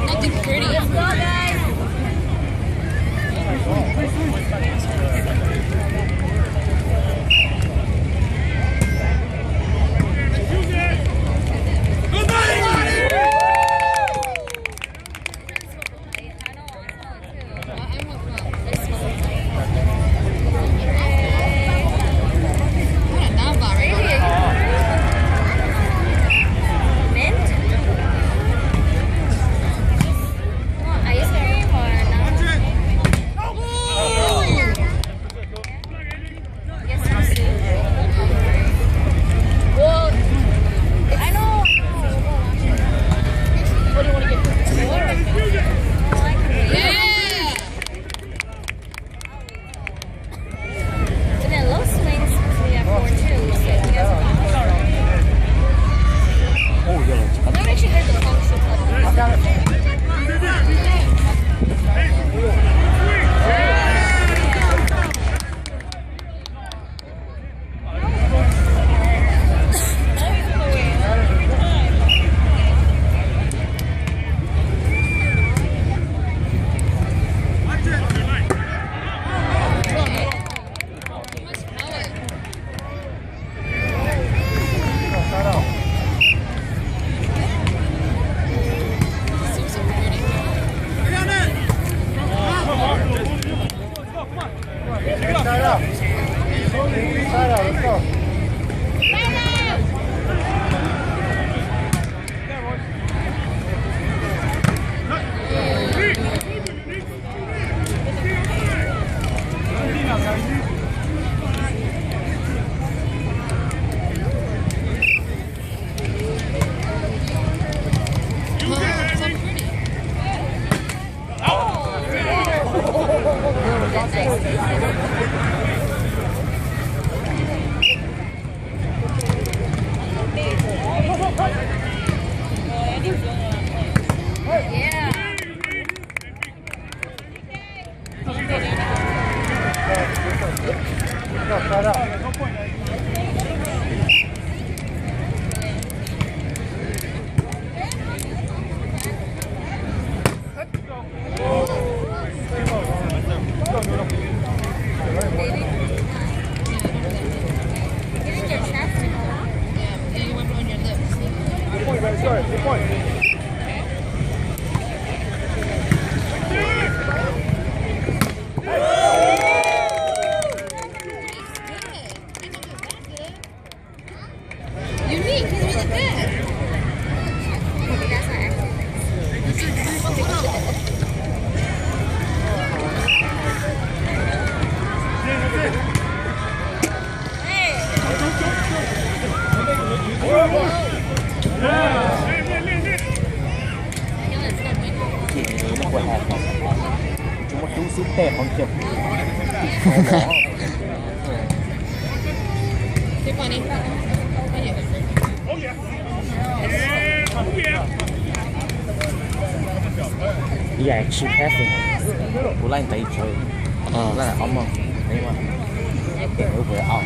Nothing pretty. Mint? Want ice cream or no? Yes, I see. Well, I know, I know. What do you want to get? Four? Oh, I can wait. Yeah. And then low swings, we have four two, so you guys are not. Oh, yeah. I've never actually heard the function of it. Unique, he's really good. Tsis muaj hlub xwb tej qhov kiag. Ib yam tsis phab xwb. Kuv laij ntev tsawv. Laij ob moos, ntev mas. Lub puas au.